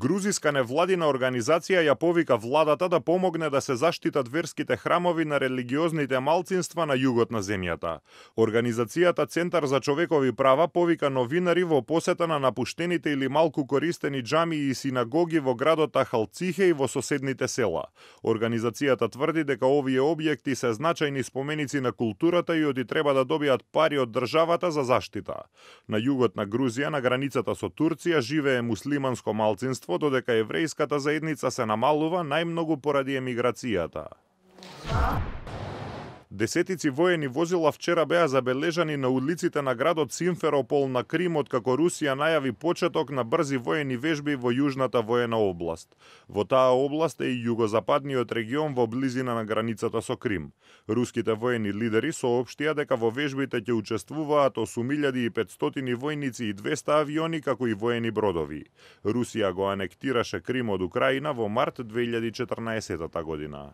Грузиска невладина организација ја повика владата да помогне да се заштитат верските храмови на религиозните малцинства на југот на земјата. Организацијата Центар за човекови права повика новинари во посета на напуштените или малку користени џамии и синагоги во градот Ахалцихе и во соседните села. Организацијата тврди дека овие објекти се значајни споменици на културата и оди треба да добијат пари од државата за заштита. На југот на Грузија, на границата со Турција, живее муслиманско малцинство, додека еврејската заедница се намалува најмногу поради емиграцијата. Десетици воени возила вчера беа забележани на улиците на градот Симферопол на Крим, откако Русија најави почеток на брзи воени вежби во јужната воена област. Во таа област е и југозападниот регион во близина на границата со Крим. Руските воени лидери соопштија дека во вежбите ќе учествуваат 8500 војници и 200 авиони, како и воени бродови. Русија го анектираше Крим од Украина во март 2014 година.